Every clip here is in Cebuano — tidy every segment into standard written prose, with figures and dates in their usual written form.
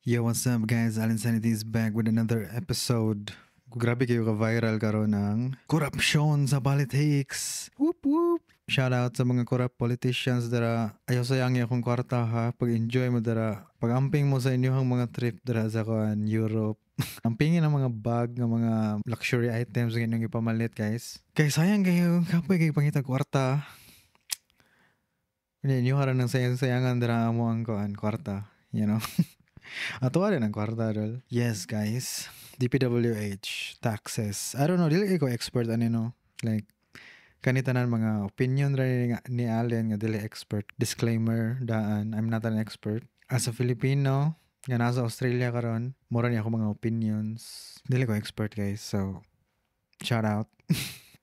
Yo, what's up, guys? Allen Sanity is back with another episode. Grabe kayo ka-viral karon ang korupsyon sa politics. Whoop whoop. Shout out sa mga corrupt politicians dara. Ayaw sayangi akong kwarta ha. Pag-enjoy mo dara. Pag-amping mo sa inyong mga trip dara sa kuan Europe. Ampingin ang mga bag nga mga luxury items nga inyong ipamalit, guys. Kay sayang kayo, kapoy kayo pangita kwarta. Hindi, inyo haran ng sayang-sayangan dara mo ang kuan kwarta. Ato rin ang kwarta dol. Yes, guys. DPWH, taxes. I don't know, dili ko expert ani, no. Like, kanitanan mga opinion ra ni Allen nga dili expert. Disclaimer daan, I'm not an expert. As a Filipino nga nasa Australia karon, mura ni ako mga opinions. Dili ko expert, guys. So, shout out.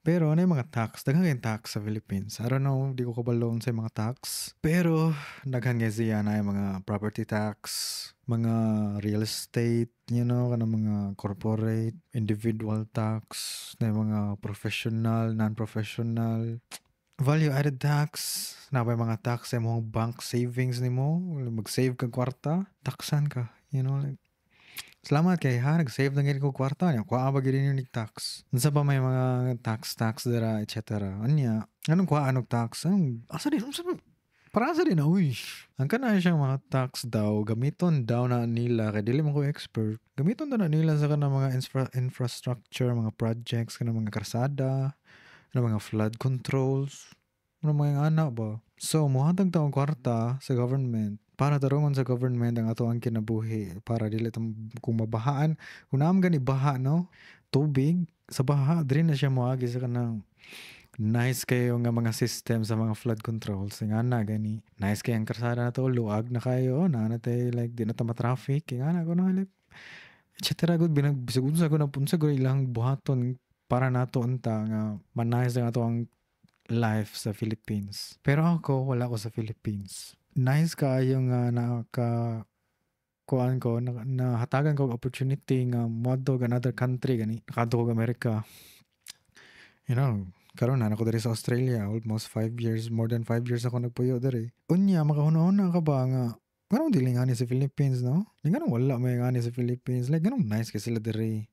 Pero ano yung mga tax? Daghan kayong tax sa Philippines. I don't know, di ko kabalo sa mga tax. Pero daghan kay siya na yung mga property tax, mga real estate, kanang mga corporate, individual tax, na yung mga professional, non-professional, value added tax, na pa yung mga tax sa imong bank savings nimo, mag-save ka kwarta, taxan ka, like, salamat kay ha, nag-save na gid ko kwarta niya. Kuha ba gid ninyo tax? Unsa pa may mga tax tax dira, etc. Anya, anong kuha anong tax? Anong asa din unsa ba? Para asa din na, uy. Ang kana siyang mga tax daw, gamiton daw na nila, kay dili man ko expert. Gamiton daw na nila sa kanang mga infrastructure, mga projects, kanang mga karsada, kanang mga flood controls, ano mga ana ba? So, muhatag ta og kwarta sa government para tarungon sa government ang ato ang kinabuhi para dili kung mabahaan, kung naam gani baha, no, tubig sa baha diri na siya moagi sa kanang nice kayo nga mga system sa mga flood controls nga na gani. Nice kay ang karsada na to, luag na kayo na na tay, like di na ta ma-traffic kay nga na ko na, like, etc. Gud binag bisag unsa ko na unsa ko ilang buhaton para nato unta nga manayos ang ato ang life sa Philippines. Pero ako, wala ko sa Philippines. Nice kaayo nga naka kuan ko na, nahatagan ko og opportunity nga moadto og another country gani. Nakadto ko og Amerika. Karon naa ko diri sa Australia almost 5 years, more than 5 years ako nagpuyo diri. Unya makahuna-huna ka ba nga nganong dili ngani sa Philippines, no? Nganong wala may ngani sa Philippines? Like, nganong nice kay sila diri.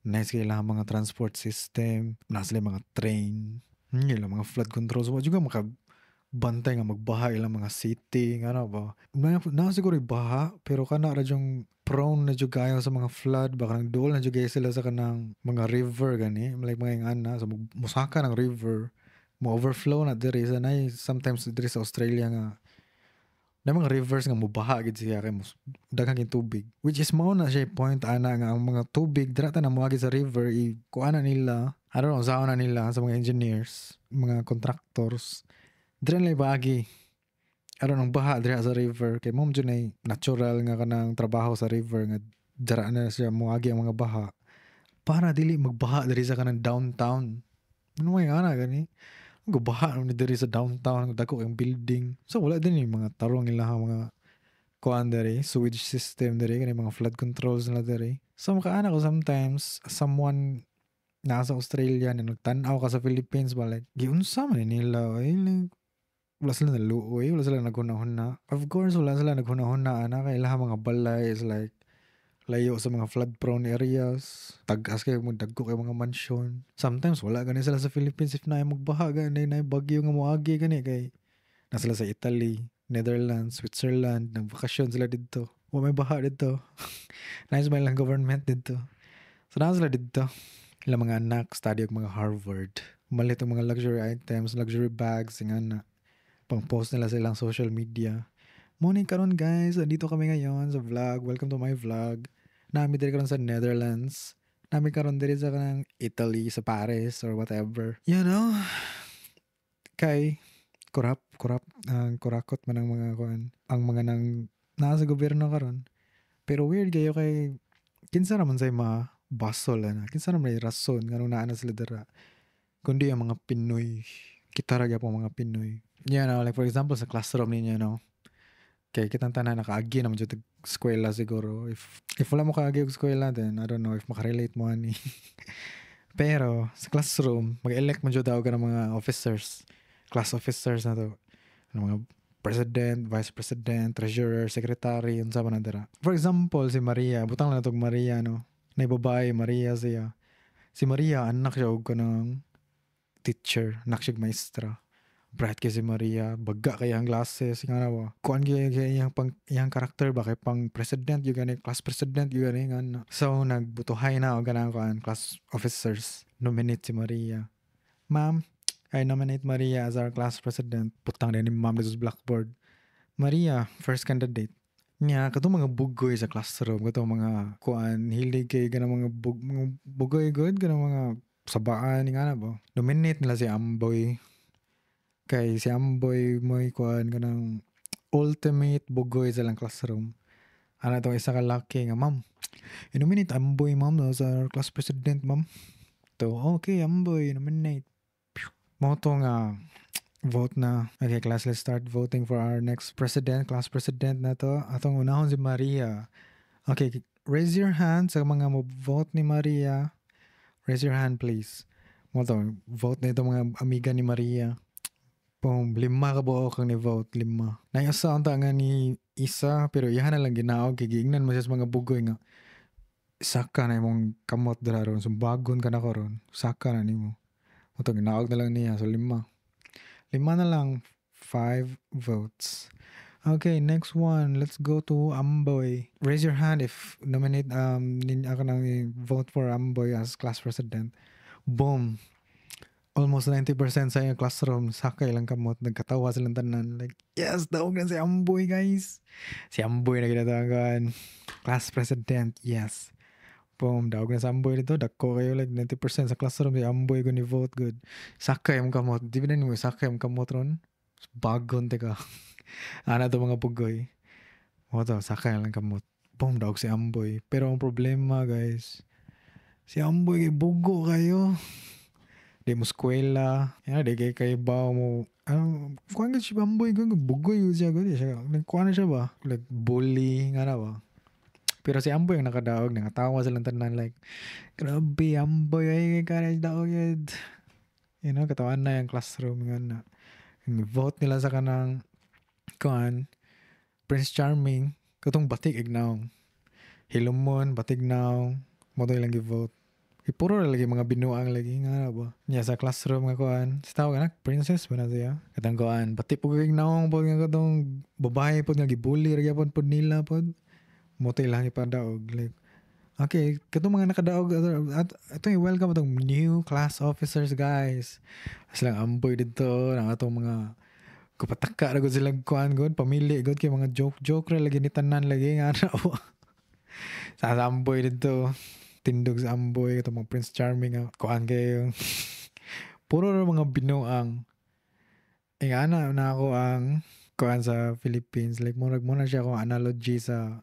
Nice kay ilang mga transport system, naa sila mga train, ilang mga flood controls. Wa jud ka maka bantay nga magbaha ilang mga city nga na ba. Na siguro baha pero kana ra jung prone na jud kayo sa mga flood ba, kanang duol na jud kayo sila sa kanang mga river gani, like mga ingana. So musaka ng river, mo overflow na diri sa nay sometimes diri sa Australia nga na mga rivers nga mubaha gid siya kay mos daghan kay tubig, which is mao na siya point ana nga ang mga tubig dira ta na moagi sa river i kuan na nila. I don't know sa na nila sa mga engineers, mga contractors, dira nila ibaagi aron ang baha dira sa river kay mo jud nay natural nga kanang trabaho sa river nga dira na siya moagi ang mga baha para dili magbaha diri sa kanang downtown. Ano may ana gani, baha ni diri sa downtown, dako yung building. So wala din yung mga tarong ilang mga kuan diri, sewage system diri, kani mga flood controls na diri. So makaana ko sometimes, someone nasa Australia na nagtan-aw ka sa Philippines ba, like giunsa man ni nila ay, like wala sila naluoy, wala sila naghunahuna. Of course, wala sila naghunahuna ana kay ilang mga balay is like layo sa mga flood prone areas. Tag-as kayo mo, dagko kay mga mansion. Sometimes wala gani sila sa Philippines if naay magbaha gani, naay bagyo nga moagi gani kay na sila sa Italy, Netherlands, Switzerland, nagbakasyon sila didto. Wa may baha didto. Nice man lang government didto. So naa sila didto. Ilang mga anak study og mga Harvard. Malit ang mga luxury items, luxury bags, nga na pang post nila sa ilang social media. Morning karon, guys, andito kami ngayon sa vlog. Welcome to my vlog. Nami diri karon sa Netherlands. Nami karon diri sa kanang Italy, sa Paris or whatever. Kay corrupt, corrupt, ang kurakot man ang mga kuan, ang mga nang nasa gobyerno karon. Pero weird kayo kay kinsa raman say ma basol ana. Kinsa raman may rason nganong naa na sila dira. Kundi ang mga Pinoy. Kita ra gyapon mga Pinoy. Like for example sa classroom ninyo, no. Kay kitang tanan nakaagi naman jud eskwela siguro. If wala mo kaagi og eskwela, then I don't know if makarelate mo ani. Pero sa classroom, mag-elect man jud daw ka ng mga officers, class officers na to. Ng mga President, vice president, treasurer, secretary, unsa man na dira. For example, si Maria, butang lang natog Maria, no? Na babae, Maria siya. Si Maria, anak siya og kanang teacher, anak siya maestra. Bright kay si Maria, baga kay ang classes, nga na ba. Kuan gyud kay iyang pang iyang karakter ba kay pang president gyud gani, class president gyud gani nga na. So nagbutuhay na og kanang kuan class officers, nominate si Maria. "Ma'am, I nominate Maria as our class president." Butang din ni ma'am dito sa blackboard. "Maria, first candidate." Nya, katong mga bugoy sa classroom, katong mga kuan, hilig kay ganang mga bugoy good, ganang mga sabaan, nga na ba. Nominate nila si Amboy. Kay si Amboy mo'y kuan kanang ultimate bugoy sa ilang classroom. Ana tong isa ka laki nga, "Ma'am, i-nominate Amboy, ma'am, as our class president, ma'am." To, "Okay, Amboy, nominate." Mao to nga vote na. "Okay, class, let's start voting for our next president, class president na to. Atong unahon si Maria. Okay, raise your hand sa mga mo vote ni Maria. Raise your hand, please." Mao to, vote na ito mga amiga ni Maria. Boom, lima ka buok ang ni-vote, lima. Naay usa unta nga ni isa, pero iyahan na lang ginaog, kay giingnan mo siya sa mga bugoy nga, "Saka na imong kamot dira ron, sumbagon ka na ko ron, saka na nimo." Mao to, ginaog na lang niya, so lima. Lima na lang, five votes. Okay, next one. Let's go to Amboy. Raise your hand if nominate nin ako nang vote for Amboy as class president. Boom. Almost 90% sa iyang classroom sakay lang kamot, nagkatawa silang tanan, like, "Yes, daog na si Amboy, guys." Si Amboy na ginatawagan class president. Yes. Boom, daog na sa Amboy dito. Dako kayo, like 90% sa classroom si Amboy ko ni vote good. Sakay ang kamot. Di ba na mo sakay ang kamot ron? Bagon teka. Ana to mga bugoy. Mao to, sakay lang kamot. Boom, daog si Amboy. Pero ang problema, guys, si Amboy kay bugo kayo. Di mo eskwela. Ya, di kay kay ba mo ano, kuan si Amboy kuan bugoy yun siya gud siya. Nagkuan na siya ba? Like bully nga na ba? Pero si Amboy ang nakadaog, nakatawa silang tanan, like, "Grabe, Amboy, ay, kaya daog yun." Katawan na yung classroom nga na. Yung vote nila sa kanang, kuan, Prince Charming, katong batik ignaw. Hilumon, batik naw, mao to ilang gi-vote. Puro na lagi mga binuang lagi nga na ba. Niya sa classroom nga kuan, sa tawag anak, princess ba na siya? Katong kuan, batik po kay naong po nga katong babae po nga gibully, ra gyapon pod nila pod. Mao to ilang ipadaog, like, okay, katong mga nakadaog at ito, welcome atong new class officers, guys. Silang Amboy dito, ang atong mga kupataka ra gud silang kuan gud, pamili gud kay mga joke joke ra lagi ni tanan lagi nga na. Sa Amboy dito, tindog sa Amboy, katong mga Prince Charming nga kuan kayo. Puro ra mga binuang. Ingana na ako ang kuan sa Philippines. Like, murag mo na siya akong analogy sa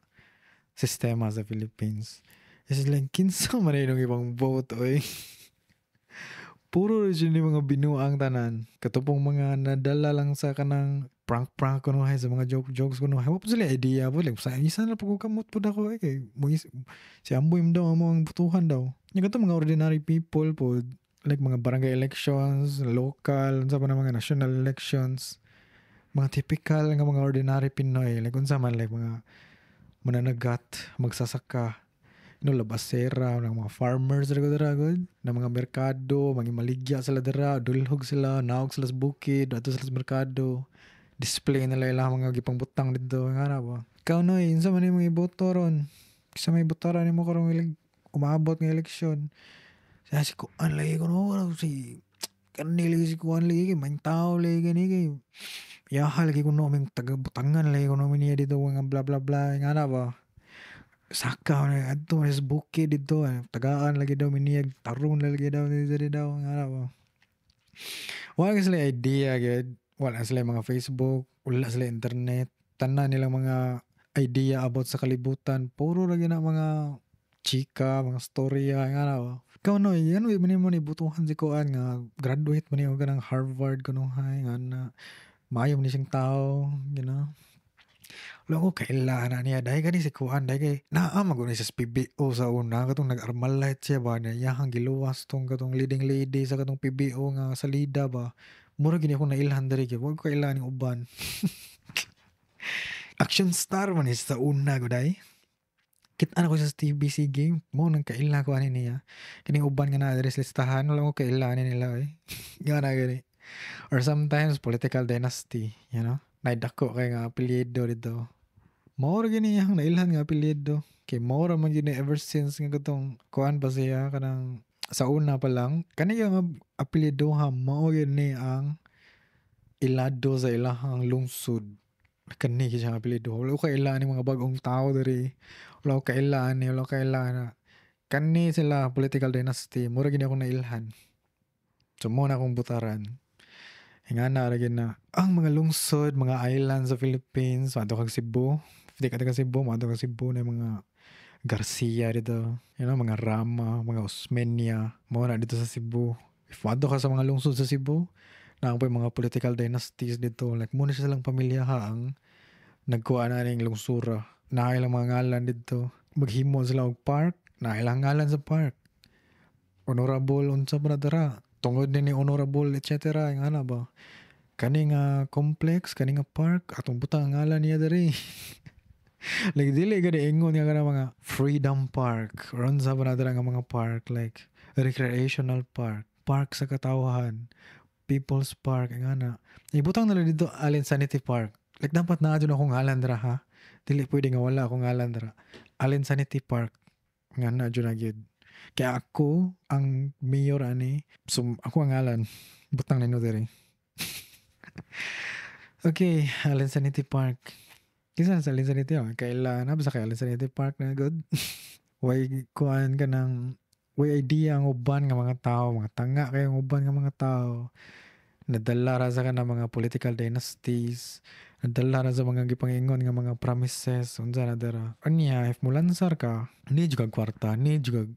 sistema sa Philippines. It's like, kinsa man yung ibang vote, oy. Puro rin siya ni mga binuang tanan. Katupong mga nadala lang sa kanang prank-prank kuno hay, sa mga joke-jokes kuno hay. Wa po sila idea po. Like, sa isa na po ko kamot po ako eh. Kay, mo si Amboy mo daw mo ang butuhan daw. Yung kato mga ordinary people po, like mga barangay elections, local, unsa pa na mga national elections, mga typical nga mga ordinary Pinoy, like unsa man, like mga mananagat, magsasaka, no, labasera, ng mga farmers ra dira gud, na mga merkado, mga maligya sila dira, dulhog sila, naog sila sa bukid, adto sila sa merkado, display nila ilang mga gipangbutang dito, nga na ba. Ikaw no, unsa man imong iboto ron? Kinsa may botara nimo karong umaabot nga eleksyon? Siya si kuan lagi ko no, si kani lagi, si kuan lagi kay may tao lagi gani kay yaha lagi kuno aming taga-butangan lagi kuno niya dito nga bla bla bla nga na ba. Saka na adto sa bukid dito, tagaan lagi daw miniyag tarong na lagi daw dito daw nga na ba. Wala sila idea gyud, wala sila mga Facebook, wala sila internet, tanan nilang mga idea about sa kalibutan puro ra gyud na mga chika, mga storya nga na ba. Ikaw no, yan man mo ni butuhan si kuan nga graduate man niyo kanang Harvard kuno hay nga na maayo man ni siyang tao. Wala ko kaila na niya dahil gani si kuan dahil kay naa man gud ni siya sa PBO sa una katong nag-Armalite siya ba niya iyahang giluwas tong katong leading lady sa katong PBO nga salida ba. Mura gini ako nailhan diri kay wag ko kaila ning uban. Action star man is sa una gud ay. Kita na ko sa TBC game. Mao nang kaila ko ani niya. Kining uban nga naa diri sa listahan, wala ko kaila ani nila eh. Nga na gani. Or sometimes political dynasty. Naidako kay nga apelyido dito. Mao ra gini iyang nailhan nga apelyido. Kay mao ra man gyud ni ever since nga katong kuan pa siya, kanang sa una pa lang kani nga apelyido ha, mao gyud ni ang ilado sa ilahang lungsod. Kani gyud siyang apelyido. Wala ko kaila ani mga bag-ong tao diri. Wala ko kaila ani, wala ko kaila na. Kani sila political dynasty, mura gyud akong nailhan. So mao na akong butaran. Ingana ra gyud na ang mga lungsod, mga islands sa Philippines, moadto kag Cebu. Di ka taga Cebu, moadto kag Cebu na mga Garcia dito. Mga Rama, mga Osmeña, mao na dito sa Cebu. If moadto ka sa mga lungsod sa Cebu, naa pa mga political dynasties dito. Like mao na siya silang pamilya ha ang nagkuha na ning lungsura. Naa ilang mga ngalan dito. Maghimo sila og park, naa ilang ngalan sa park. Honorable unsa pa na dara. Tungod ni honorable etc. Yung ana ba? Kani nga complex, kani nga park, atong butang ang ngalan niya diri. Like dili gani ingon nga kana mga Freedom Park or unsa pa na dara nga mga park, like recreational park, park sa katawhan, People's Park, nga na. Ibutang na lang dito Allen Sanity Park. Like dapat naa jud akong ngalan dira ha. Dili pwede nga wala akong ngalan dira. Allen Sanity Park. Nga na jud na gyud. Kaya ako ang mayor ani. So ako ang ngalan. Butang nino diri. Okay, Allen Sanity Park. Kinsa sa Allen Sanity? Oh, kailan na basta kay Allen Sanity Park na good. Way kuan ka ng way idea ang uban nga mga tao, mga tanga kay ang uban nga mga tao. Nadala ra sa kanang mga political dynasties, nadala ra sa mga gipangingon nga mga promises, unsa na dara. Unya, if mulansar ka, ni jud kag kwarta, ni jud kag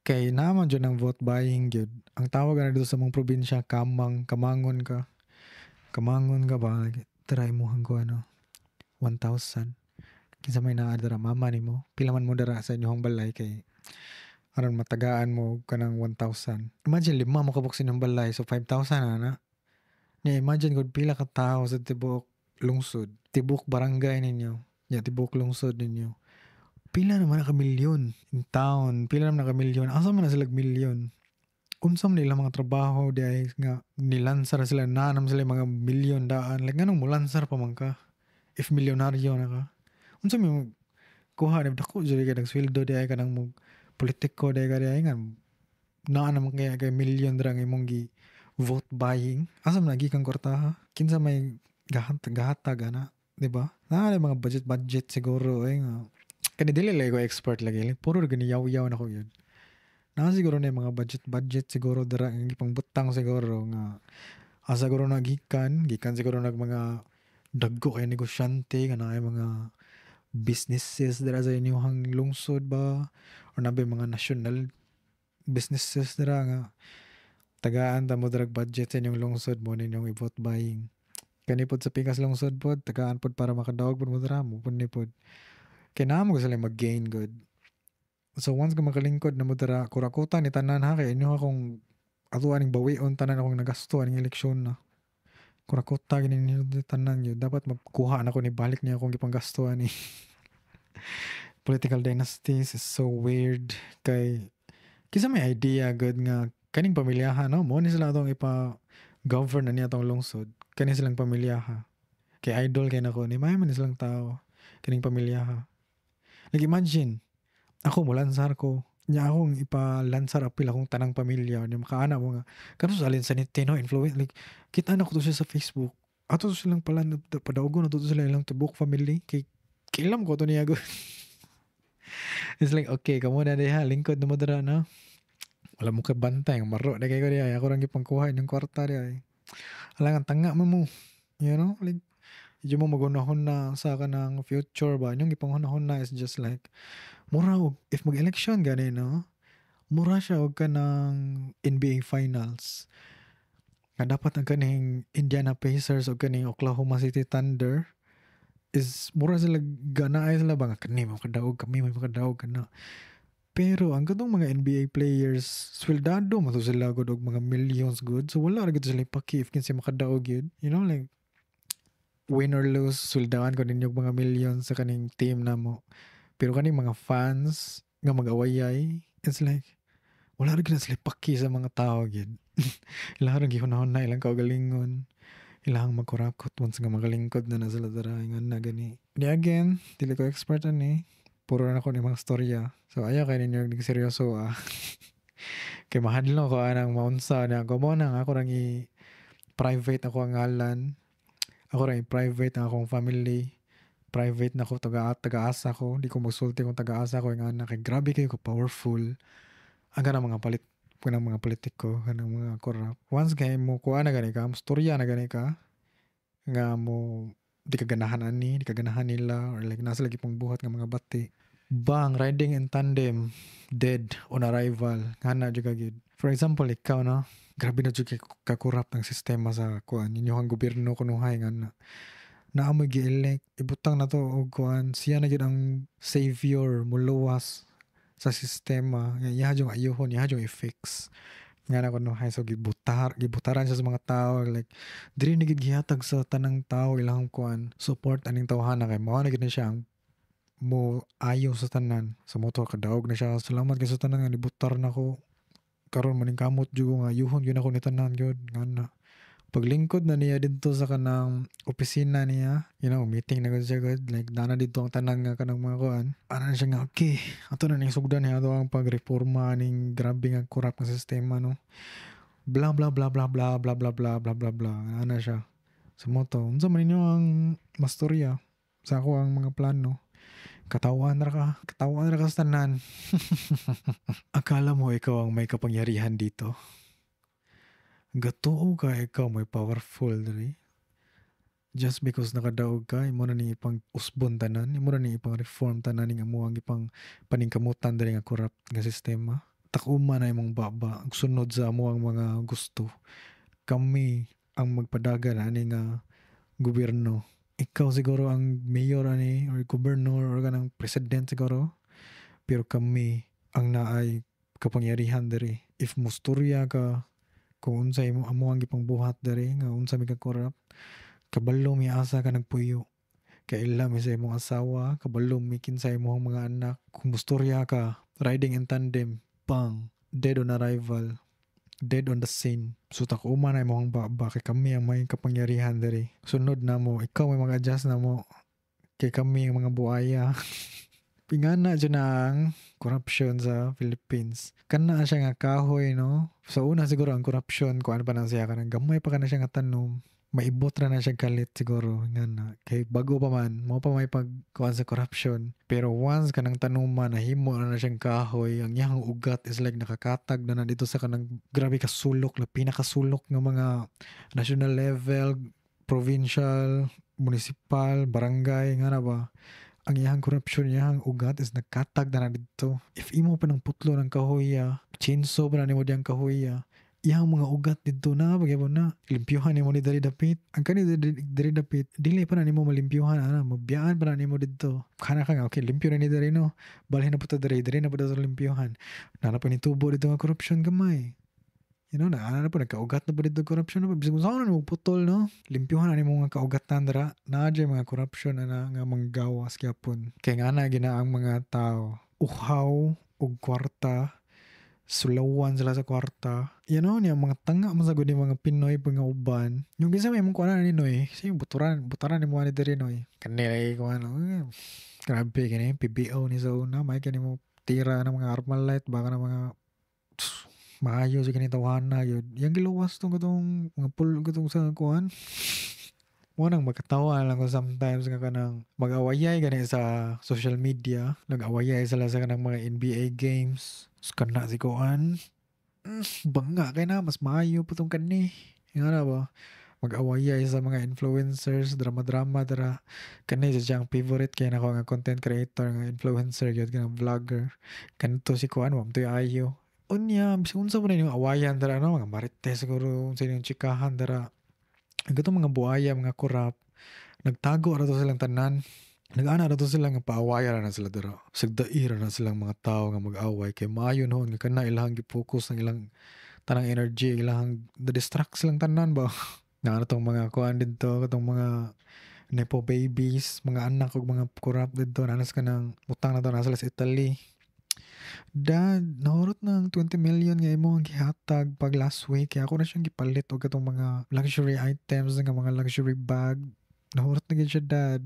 kay naman jud ang vote buying gyud. Ang tawag na dito sa mga probinsya, kamang, kamangon ka. Kamangon ka ba? Try mo ko ano, 1,000. Kinsa may naa dara, mama nimo. Pila man mo dara sa inyong balay kay aron matagaan mo kanang 1,000. Imagine lima mo kabuok sa inyong balay, so 5,000 na na. Nya imagine kung pila ka tao sa tibuok lungsod, tibuok barangay ninyo, nya tibuok lungsod ninyo. Pila naman na ka milyon in town, pila naman na ka milyon. Asa man na sila milyon? Unsa man ilang mga trabaho di ay nga nilansar sila, naanam sila mga milyon daan. Like nganong mulansar pa man ka if milyonaryo na ka? Unsa may kuha ni dako jud kay nagsweldo di ay kanang mo politiko di ay ka di ay nga naa naman kaya kay milyon dra nga imong gi vote buying. Asa man lagi kang kwartaha? Kinsa may gahatag ana, di ba? Naa mga budget budget siguro eh nga. Kani dili lagi ko expert lagi, like, puro ra gani yaw-yaw na ko yun. Naa siguro na mga budget budget siguro dira nga gipangbutang siguro nga asa siguro na gikan siguro nag mga dagko kay negosyante nga naay mga businesses dira sa inyong lungsod ba, or nabi mga national businesses dira nga tagaan ta mo dirag budget sa inyong lungsod mo ninyong i-vote buying. Kani pod sa pikas lungsod pod tagaan pod para makadaog pod mo dira mo pud ni pod. Kay naa mo sila mag-gain good. So once ka makalingkod na mo dira, kurakuta ni tanan ha, kay inyo akong ato aning bawion tanan akong nagasto aning eleksyon na. Kurakuta gini ninyo tanan yun. Dapat makuha na ko ni balik niya akong gipanggasto ani. Political dynasties is so weird kay kisa may idea good nga kaning pamilyaha no mo ni sila atong ipa govern na niya atong lungsod, kani silang pamilyaha kay idol kay nako ni may man ni silang tao kaning pamilyaha. Like imagine ako molansar ko nya akong ipalansar apil akong tanang pamilya nya makaana mo nga karon sa Allen Sanity no influence, like kita na ko to siya sa Facebook, ato to silang pala padaugon na to sila ilang tibok family kay kilam ko to niya go. It's like okay kamo na diha lingkod na mo dira no, wala mo kay bantay maro na kay ko diha ako rang gipangkuha inyong kwarta diha. Alangan tanga man mo, like di mo magunahon na sa kanang future ba, inyong gipanghunahon na is just like mura og if mag-election gani no, mura siya og kanang NBA Finals nga dapat ang kaning Indiana Pacers o kaning Oklahoma City Thunder is mura sila ganaay sila ba nga kani mo kadaog kami may makadaog kana. Pero ang katong mga NBA players sweldado man to sila gud og mga millions good, so wala ra gud sila paki if kinsa makadaog yun, like Win or lose, suldaan ko ninyo mga millions sa kaning team namo. Pero kaning mga fans nga mag-awayay, it's like, wala rin na sila paki sa mga tao gid. Ilang rin gihunahon na ilang kaugalingon. Ilang magkurakot once nga magalingkod na na sila dara ingon na gani. Di again, dili ko expert ani. Puro na ako ni mga storya. So ayaw kay ninyo seryoso ah. Kay mahadlok ko anang maunsa na ako mo nang ako rang i private ako ang ngalan. Ako rang i-private ang akong family. Private na ko taga-asa ko. Di ko magsulti kung taga-asa ko nga na kay grabe kayo ko powerful. Ang kanang mga palit kanang mga politiko, kanang mga corrupt. Once kay mo kuha na gani ka, mo storya na gani ka nga mo di ka ganahan ani, di ka ganahan nila or like nasa lagi pang buhat nga mga bati. Bang, riding in tandem, dead on arrival. Ngana jud ka gid. For example, ikaw no, grabe na jud kay kakurap ng sistema sa kuan inyong gobyerno kunuhay nga na naamoy gi-elect, ibutang na to og kuan, siya na gyud ang savior, muluwas sa sistema nga iya jung ayuhon, iya jung i-fix nga na kunuhay. So gibutaran siya sa mga tao, like diri na gid gihatag sa tanang tao ilang kuan support aning tawhana kay mao na gid na siya ang mo ayo sa tanan. Sa mo to kadaog na siya, salamat kay sa tanan nga nibutar nako, karon maning kamot jud ko nga ayuhon gyud ako ni tanan gyud nga na. Paglingkod na niya didto sa kanang opisina niya, meeting na gud siya gud, like dana didto ang tanan nga kanang mga kuan. Ana na siya nga, okay, ato na ning sugdan niya ato ang pagreforma ning grabe nga corrupt nga sistema no. Blah blah blah blah blah blah blah blah blah blah blah. Ana siya. Sa mo to, unsa man ninyo ang mastorya sa ako ang mga plano? Katawan ra ka. Katawan ra ka sa tanan. Akala mo ikaw ang may kapangyarihan dito. Gatuo ka ikaw may powerful diri. Just because nakadaog ka, imo na ni ipang usbon tanan, imo na ni ipang reform tanan ning amo ang ipang paningkamutan diri nga corrupt nga sistema. Takuma na imong baba, sunod sa amo ang mga gusto. Kami ang magpadagan ani nga gobyerno. Ikaw siguro ang mayor ani or governor or kanang president siguro, pero kami ang naay kapangyarihan diri. If musturya ka kung unsa imo amo ang gipangbuhat diri nga unsa mi ka corrupt, kabalo mi asa ka nagpuyo, kaila mi sa imong asawa, kabalo mi kinsa imong mga anak. Kung musturya ka, riding in tandem, bang, dead on arrival, dead on the scene. So takuma na imong baba kay kami ang may kapangyarihan diri. Sunod na mo, ikaw may mag-adjust na mo kay kami ang mga buaya. Pingana dyan ang corruption sa Philippines. Kana siya nga kahoy, no? Sa una siguro ang corruption, kung ano pa na siya, kanang gamay pa ka na siya nga tanom. Maibot ra na siya kalit siguro. Nga na. Kay bago pa man, mo pa may pagkuhan sa corruption. Pero once kanang tanuman, nahimo na na siyang kahoy, ang iyang ugat is like nakakatag na na dito sa kanang grabe kasulok, na pinakasulok ng mga national level, provincial, municipal, barangay, nga na ba? Ang iyang corruption, iyang ugat is nagkatag na na dito. If imo pa ng putlo ng kahoya, chainsaw pa na nimo diyang kahoya, iyang mga ugat dito na, bagay na, limpyuhan nimo ni diri dapit. Ang kani diri dapit, dili pa na nimo malimpyuhan, ana, mabiyaan pa na nimo dito. Kana ka nga, okay, limpyo na ni diri no. Balhin na po ta diri, diri na po ta limpyuhan. Nana pa ni tubo dito nga corruption gamay. You know, na, na po, nagkaugat na po dito corruption. No? Bisag kung saan na mo putol, no? Limpyuhan na nimo nga kaugatan dara. Naa dyan mga corruption na, na nga manggawas gyapon. Kaya nga na gina ang mga tao. Uhaw og kwarta. Sulawan sila sa kwarta. You know, niya, mga tanga man sa gud ni mga Pinoy pag nga uban. Yung kinsa may imong kuana ni Noy, kasi yung butaran ni mo ani diri Noy. Kanila ko ano, grabe kini PBO ni sa una, may kani mo tira ng mga Armalite, baka ng mga maayo sa kini tawhana yun. Yang giluwas tong katong mga pul katong sa kuan. Mo nang magkatawa lang ko sometimes nga kanang mag-awayay gani sa social media, nag-awayay sila sa kanang mga NBA games. So, kana si kuan. Bangga kay na mas maayo pa tong kani. Nga na ba? Mag-awayay sa mga influencers, drama-drama dara. Kani siya siyang favorite kay nako nga content creator nga influencer gyud nga vlogger. Kanto si kuan wa toy ayo. Unya, bisag unsa man inyong awayan dara no, mga marites siguro unsa inyong chikahan dara. Ang katong mga buaya, mga korap, nagtago ra to silang tanan. Nag-ana ra to sila nga paawaya ra na sila dara. Sagdai ra na silang mga tao nga mag-away kay maayo noon nga kana ilahang gi-focus ang ilang tanang energy, ilahang the distract silang tanan ba. Na ano tong mga kuan didto, katong mga Nepo babies, mga anak og mga corrupt didto, naa sa kanang utang na to, naa sila sa Italy. "Dad, nahurot ng 20 million nga imo ang gihatag pag last week. Kaya ako na siyang gipalit og katong mga luxury items nga mga luxury bag. Nahurot na gid siya, Dad."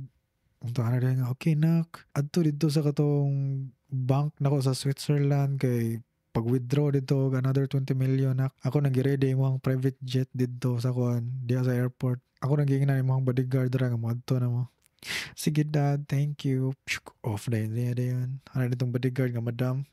Unta ana diay nga, "Okay nak, adto didto sa katong bank nako sa Switzerland kay pag-withdraw didto og another 20 million, nak. Ako nang gi-ready imong private jet didto sa kuan, diha sa airport. Ako nang giingnan imong bodyguard ra nga moadto na mo." "Sige, Dad, thank you." Off dayon niya dayon. Ana ditong bodyguard nga madam.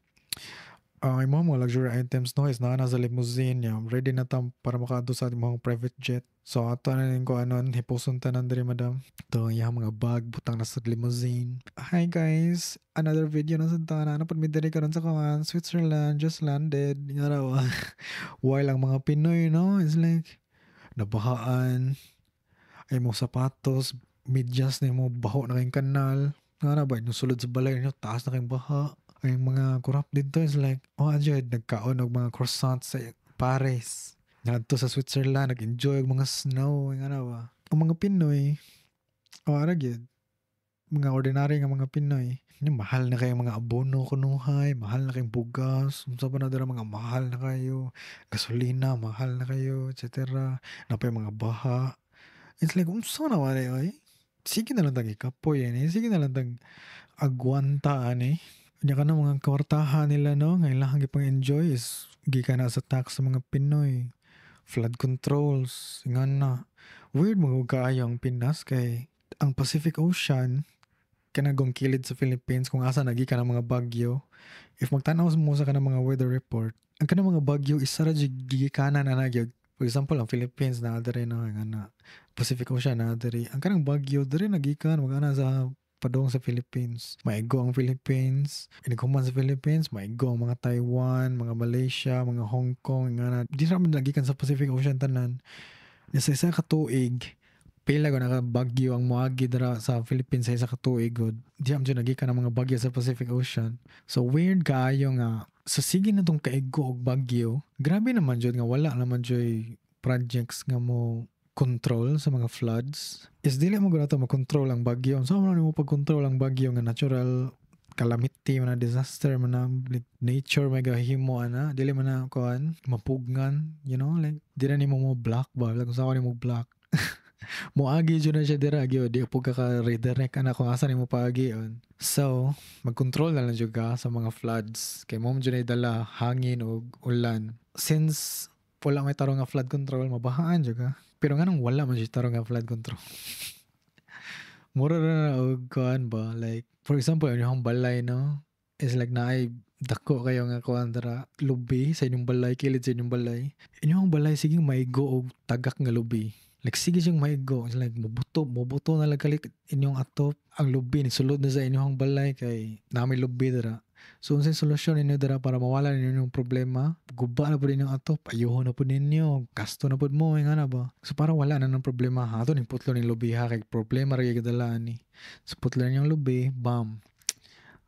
"Ang imong mga luxury items, no, is naa na sa limousine ya. Ready na tam para makaadto sa imong private jet. So ato na ning kuanon, hipuson tanan diri, madam." To iyang mga bag butang na sa limousine. "Hi guys, another video na sa tanan. Ano pud mi diri karon sa kuan, Switzerland, just landed." Nga raw. While ang mga Pinoy, no, is like nabahaan ay mo sapatos, medyas nimo baho na kayong kanal. Nga na ba, inyong sulod sa balay ninyo, taas na kayong baha. Ang mga corrupt didto is like, oh, adyo, nagkaon og mga croissant sa Paris. Ngadto sa Switzerland, nag-enjoy og mga snow, nga na ba. Ang mga Pinoy, oh, ara gyud, mga ordinary nga mga Pinoy, yung mahal na kayo mga abono kunuhay, mahal na kayong bugas, unsa pa na dira, mga mahal na kayo, gasolina, mahal na kayo, etc. Napay mga baha. It's like, unsa na wala oy? Sige na lang tang ikapoy ani, sige na lang tang agwanta ani. Nya ka na mga kwartahan nila, no, nga ilahang gipang enjoy is gikan na sa tax sa mga Pinoy. Flood controls, nga na. Weird mo kaayo ang Pinas kay ang Pacific Ocean kanagong kilid sa Philippines kung asa nagikan ang mga bagyo. If magtanaw mo sa kanang mga weather report, ang kanang mga bagyo isa ra jud gigikanan ana gyud. For example, ang Philippines na diri no, nga na Pacific Ocean na diri. Ang kanang bagyo diri nagikan mag ana sa padung sa Philippines. Maigo ang Philippines. Inig human sa Philippines, maigo ang mga Taiwan, mga Malaysia, mga Hong Kong, nga na. Di ra man nagikan sa Pacific Ocean tanan. Sa isa ka tuig, pila ko naka bagyo ang moagi dira sa Philippines sa isa ka tuig gud. Di am jud nagikan ang mga bagyo sa Pacific Ocean. So weird kaayo nga sa sige na tong kaigo og bagyo, grabe naman jud nga wala naman jud projects nga mo control sa mga floods. Is dili mo gud ato makontrol ang bagyo. Unsa man nimo pag-control ang bagyo nga natural calamity man na, disaster man na, like nature may gahimo ana, dili man na kuan mapugngan, like di na nimo mo block ba, like unsa nimo block, moagi jud na siya dira gyud, di po ka ka redirect ana kung asa nimo paagion. So magkontrol na lang jud ka sa mga floods kay mo jud dala hangin ug ulan. Since wala may tarong nga flood control, mabahaan jud ka. Pero nganong wala man jud tarong nga flood control? Mura ra na og kuan ba, like for example, inyong balay, no, is like naay dako kayo nga kuan dara, lubi sa inyong balay, kilid sa inyong balay. Inyong balay sige maigo og tagak nga lubi. Like sige siyang maigo. It's like mubuto, mubuto na lang kalik inyong atop. Ang lubi ni sulod na sa inyong balay kay nami lubi dara. So unsay solusyon ninyo dara para mawala ninyo yung problema? Guba na pud inyong atop, ayuho na pud ninyo, gasto na pud mo, nga na ba? So para wala na ng problema, ha, ato ning putlo ning lubi ha, kay problema ra gyud kadala ni. So putlo ninyong lubi, bam.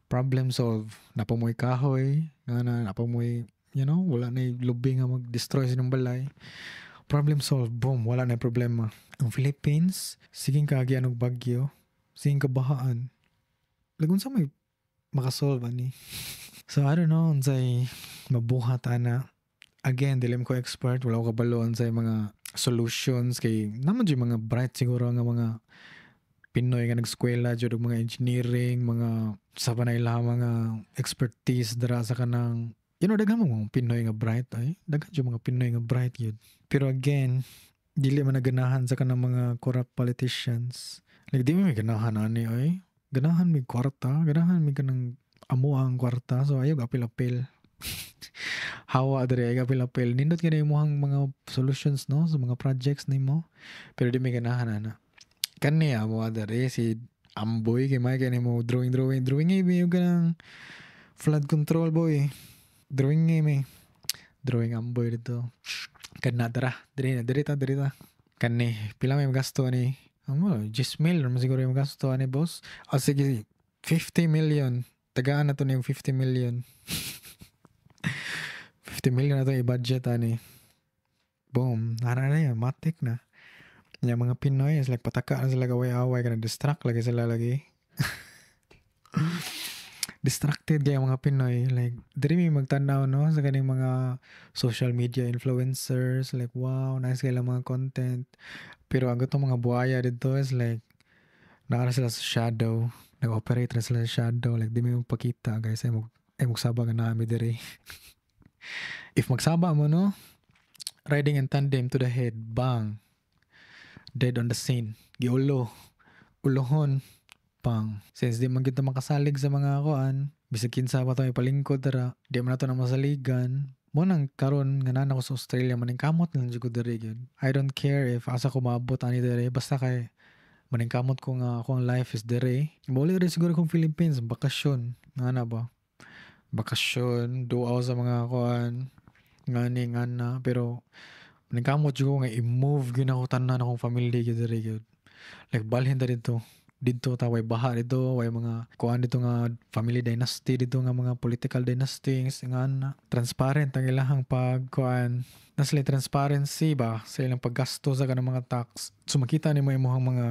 Problem solve. Napamoy kahoy, nga na, napamoy, wala na lubi nga mag-destroy sa inyong balay. Problem solved, boom, wala na problema. Ang Philippines, sige kaagian og bagyo, sige kabahaan. Like, unsa may makasolve ani? So, I don't know, unsay mabuhat ana. Again, dili ko expert, wala ko kabalo unsay mga solutions kay naman jud mga bright siguro nga mga Pinoy nga nag-eskwela jud og mga engineering, mga sa pa na ila mga expertise dira sa kanang daghan mga Pinoy nga bright ay. Daghan jud mga Pinoy nga bright yun. Pero again, dili man naganahan sa kanang mga corrupt politicians. Like di man may ganahan ani ay. Ganahan may kwarta, ganahan may kanang amo ang kwarta. So ayaw apil-apil. Hawa diri ay apil-apil. Nindot kay imong mga solutions, no, sa mga projects nimo. Pero di may ganahan ana. Kani amo diri si Amboy kay may kay nimo drawing drawing drawing ay may kanang flood control, boy. Drawing nga may. Drawing Amboy dito. Kana dara, diri na, diri ta, diri ta. Kani, pila may gasto ani? Amo, 10 mil naman siguro yung gasto ani, boss. Ah, sige, 50 million. Tagaan na to yung 50 million. 50 million na to i-budget ani. Boom, nara na yan, matik na. Nya mga Pinoy is like pataka na sila, away-away kana, distract lagi sila lagi. Distracted kay mga Pinoy. Like, diri mi magtanaw, no, sa kaning mga social media influencers, like, wow, nice kay mga content. Pero ang katong mga buaya dito is like naa sila sa shadow. Nag-operate ra sila sa shadow. Like, di mi magpakita, guys. Ay magsaba nga naa mi diri. If magsaba mo, no, riding in tandem to the head, bang. Dead on the scene. Giulo. Ulohon. Pang. Since di man kita makasalig sa mga kuan, bisag kinsa pa to ipalingkod dara, di man nato na masaligan. Mao nang karon nga naa ko sa Australia, maningkamot lang jud ko diri gyud. I don't care if asa ko maabot ani diri, basta kay maningkamot ko nga ako ang life is diri. Muli rin siguro kong Philippines, bakasyon. Nga na ba? Bakasyon, duaw sa mga kuan, ngani ngana, pero maningkamot jud ko nga i-move gyud ako tanan akong family gyud diri gyud. Like, balhin ta dito. Dito ta way baha dito, way mga kuan dito nga family dynasty dito nga mga political dynasties nga na transparent ang ilahang pag kuan, naa sila transparency ba sa ilang paggasto sa kanang mga tax. So makita nimo imong mga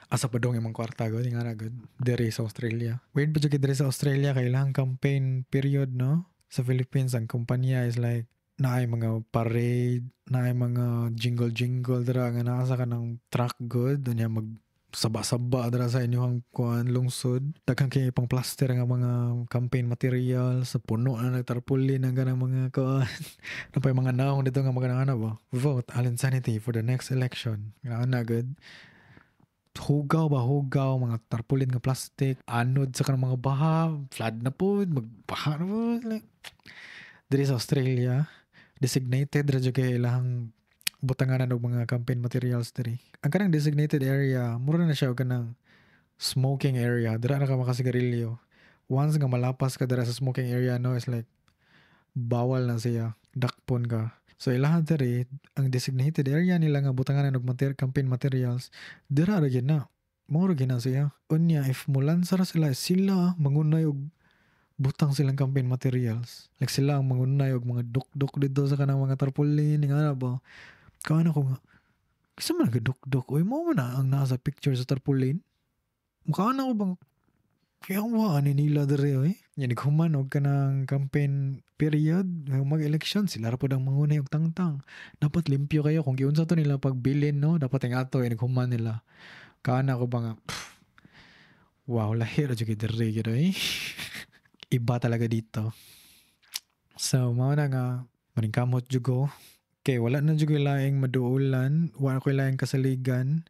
asa pa dong imong kwarta gud nga na gud diri sa Australia. Weird ba jud diri sa Australia kay ilahang campaign period, no? Sa Philippines, ang kumpanya is like naay mga parade, naay mga jingle jingle dira nga naa sa kanang truck gud, unya mag saba-saba dira sa inyong kuan lungsod. Daghan kay pang plaster nga mga campaign material sa puno na nagtarpulin ang kanang mga kuan. Napay mga naong dito nga mga ana ba? "Vote Allen Sanity for the next election." Nga ana gud. Hugaw ba, hugaw mga tarpaulin nga plastic, anod sa kanang mga baha, flood na po, magbaha na po. Like, diri sa Australia, designated ra jud kay ilahang butanganan og mga campaign materials diri. Ang kanang designated area, mura na siya og kanang smoking area. Dira na ka makasigarilyo. Once nga malapas ka dira sa smoking area, no, it's like bawal na siya. Dakpon ka. So ilahan diri, ang designated area nila nga butanganan og campaign materials, dira ra gyud na. Mao ra gyud na siya. Unya, if mulansa ra sila, sila mangunay og butang silang campaign materials. Like, sila ang mangunay og mga dukduk dito sa kanang mga tarpaulin, nga na ba? Kaana ko nga, kinsa man nagadukduk? Uy, mao man na ang nasa picture sa tarpaulin. Makaana ko bang, kaya wa ani nila diri oy. Yan human og kanang campaign period, mag-election sila ra pod ang mangunay og tangtang. Dapat limpyo kayo kung giunsa to nila pagbilin, no, dapat ang ato eh human nila. Kaana ko ba nga, pff, wow, lahi ra jud kay diri gyud oy. Iba talaga dito. So mao na nga maningkamot jud ko. Kay wala na jud ko'y laing maduolan, wala ko'y laing kasaligan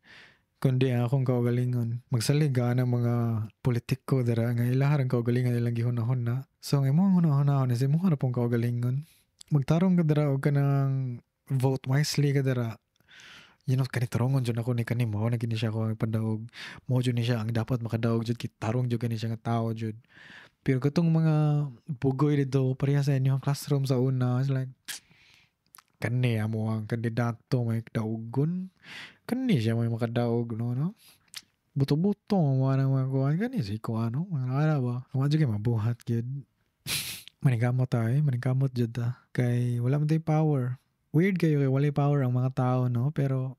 kundi ang akong kaugalingon. Magsalig ka ng mga politiko dira nga ilaha ang kaugalingon ilang gihunahuna. So ang imong hunahunahon is imong ra pong kaugalingon. Magtarong ka dira og kanang vote wisely ka dira. Kani tarongon jud ako ni kani, mao na gini siya ako ang ipadaog. Mao jud ni siya ang dapat makadaog jud kay tarong jud kani siya nga tao jud. Pero katong mga bugoy dito pareha sa inyong classroom sa una, it's like kani amo ang kandidato may daugon. Kani siya may makadaog, no? Buto-buto mo nang mga kuan kani si ko ano, mga ara ba. Wa jud kay mabuhat gyud. Maningkamot tayo, maningkamot jud ta. Kay wala man tay power. Weird kayo kay walay power ang mga tao, no? Pero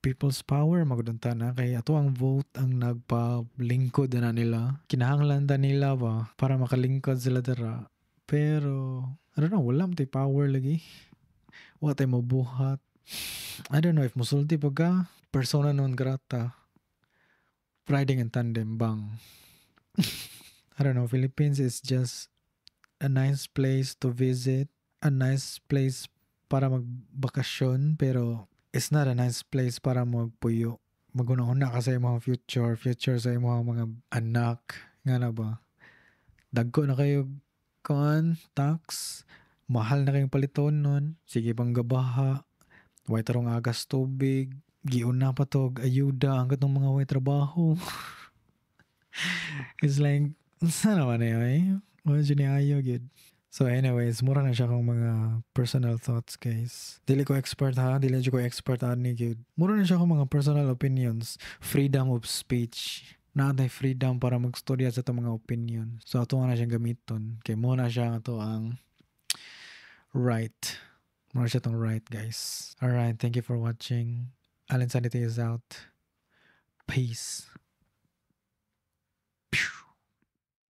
people's power magudunta na kay ato ang vote ang nagpalingkod na nila. Kinahanglan ta nila ba para makalingkod sila dira. Pero I don't know, wala man tay power lagi. Wa tay mabuhat. I don't know if musulti pa ka, persona non grata. Riding in tandem bang. I don't know, Philippines is just a nice place to visit, a nice place para magbakasyon, pero it's not a nice place para magpuyo. Maghuna-huna ka sa imong future, future sa imong mga anak, nga na ba? Dagko na kayo kuan tax, mahal na kayong paliton nun, sige pang gabaha, way tarong agas tubig, giuna pa to og ayuda ang katong mga way trabaho. It's like, unsa naman na yun eh? Wala jud ni ayo gyud. So anyways, mura na siya kong mga personal thoughts, guys. Dili ko expert ha, dili jud ko expert ani gyud. Mura na siya kong mga personal opinions. Freedom of speech. Naa tay freedom para magstorya sa atong mga opinion. So ato na siyang gamiton. Kay mo na siya ato ang right. Mura siya tong right, guys. Alright, thank you for watching. Allen Sanity is out. Peace.